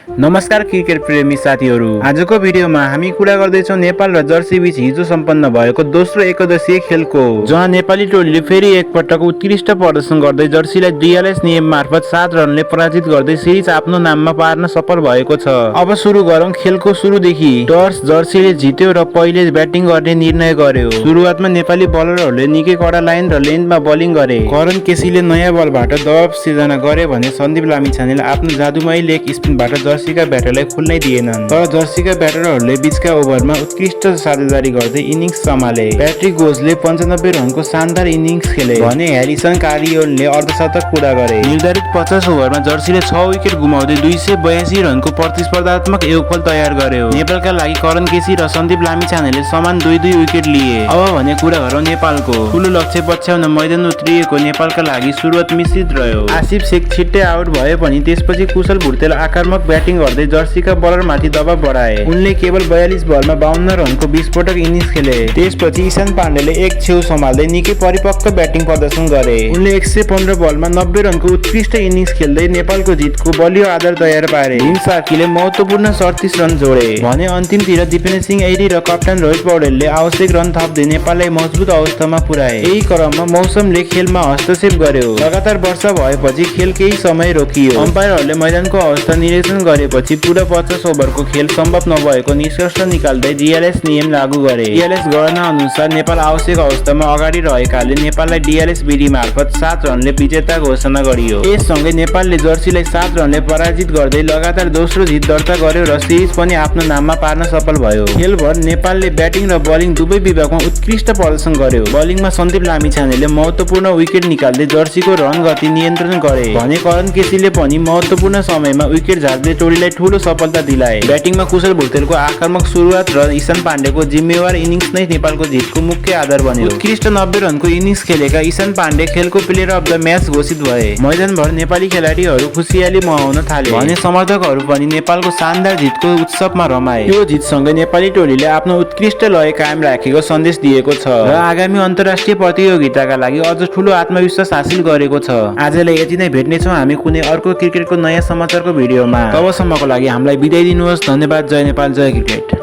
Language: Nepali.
नमस्कार क्रिकेट प्रेमी साथीहरू, आजको भिडियोमा हामी कुरा गर्दैछौँ नेपाल र जर्सी बीच हिजो सम्पन्न भएको दोस्रो एकदिवसीय खेलको, जहाँ नेपाली टोलीले फेरि एकपटक उत्कृष्ट प्रदर्शन गर्दै जर्सीलाई डिएलएस नियम मार्फत 7 रनले पराजित गर्दै सिरिज आफ्नो नाममा पार्न सफल भएको छ। अब सुरु गरौँ खेलको सुरुदेखि। टस जर्सीले जित्यो र पहिले ब्याटिङ गर्ने निर्णय गर्यो। सुरुवातमा नेपाली बलरहरूले निकै कडा लाइन र लेन्थमा बलिङ गरे। करण केसीले नयाँ बलबाट दबाव सिर्जना गरे भने सन्दीप लामिछानेले आफ्नो जादुमय लेग स्पिनबाट जर्सीका ब्याटरलाई खुल्नै दिएनन्। तर जर्सीका ब्याटरहरूले बीचका ओभरमा उत्कृष्ट साझेदारी गर्दै इनिङ्स सम्हाले। प्याट्रिक गोजले 95 रनको शानदार इनिङ्स खेले भने ह्यारिसन कारियोलले अर्धशतक पूरा गरे। निर्धारित 50 ओभरमा जर्सीले 6 विकेट गुमाउँदै 282 रनको प्रतिस्पर्धात्मक योगफल तयार गर्यो। नेपालका लागि करण केसी र सन्दीप लामिछानेले समान 2-2 विकेट लिए। अब भने कुरा गरौँ नेपालको। ठूलो लक्ष्य पछ्याउन मैदान उत्रिएको नेपालका लागि सुरुवात मिश्रित रह्यो। आसिफ शेख छिट्टै आउट भए पनि त्यसपछि कुशल भुर्तेल आक्रामक ब्याटिङ गर्दै जर्सीका बलरमाथि दबाव बढाए। उनले केवल 42 बलमा 52 रनको 20 पटक इनिङ्स खेले। त्यसपछि ईशान पाण्डेले एक छेउ सम्हाल्दै निकै परिपक्व ब्याटिङ प्रदर्शन गरे। उनले 115 बलमा 90 रनको उत्कृष्ट इनिङ्स खेल्दै नेपालको जितको बलियो आधार तयार पारे। भीम सार्कीले महत्त्वपूर्ण 37 रन जोडे भने अन्तिमतिर दिपेन्द्र सिंह ऐरी र कप्तान रोहित पौडेलले आवश्यक रन थप्दै नेपाललाई मजबुत अवस्थामा पुर्याए। यही क्रममा मौसमले खेलमा हस्तक्षेप गर्यो। लगातार वर्षा भएपछि खेल केही समय रोकियो। अम्पायरहरूले मैदानको अवस्था निरीक्षण गरेपछि पुरा 50 ओभरको खेल सम्भव नभएको निष्कर्ष निकाल्दै डिएलएस नियम लागू गरे। डिएलएस गणना अनुसार नेपाल आवश्यक अवस्थामा अगाडि रहेकाले नेपाललाई डिएलएस विधि मार्फत 7 रनले विजेता घोषणा गरियो। यससँगै नेपालले जर्सीलाई 7 रनले पराजित गर्दै लगातार दोस्रो जित दर्ता गर्यो र सिरिज पनि आफ्नो नाममा पार्न सफल भयो। खेलभर नेपालले ब्याटिङ र बलिङ दुवै विभागमा उत्कृष्ट प्रदर्शन गर्यो। बलिङमा सन्दीप लामिछानेले महत्त्वपूर्ण विकेट निकाल्दै जर्सीको रन गति नियन्त्रण गरे भने करण केसीले पनि महत्त्वपूर्ण समयमा विकेट झार्दै टोलीलाई ठूलो सफलता दिलाए। ब्याटिङमा कुशल भुर्तेलको आक्रामक सुरुवात र ईशान पाण्डेको जिम्मेवार इनिङ्स नै नेपालको जितको मुख्य आधार बन्यो। उत्कृष्ट 90 रनको इनिङ्स खेलेका ईशान पाण्डे खेलको प्लेयर अफ द म्याच घोषित भए। मैदानभर नेपाली खेलाडीहरू खुसियाली मनाउन थाले भने समर्थकहरू पनि नेपालको शानदार जितको उत्सवमा रमाए। यो जितसँगै नेपाली टोलीले आफ्नो उत्कृष्ट लय कायम राखेको सन्देश दिएको छ र आगामी अन्तर्राष्ट्रिय प्रतियोगिताका लागि अझ ठूलो आत्मविश्वास हासिल गरेको छ। आजलाई यति नै, भेट्नेछौँ हामी कुनै अर्को क्रिकेटको नयाँ समाचारको भिडियोमा। तबसम्मको लागि हामीलाई बिदाई दिनुहोस्। धन्यवाद। जय नेपाल, जय क्रिकेट।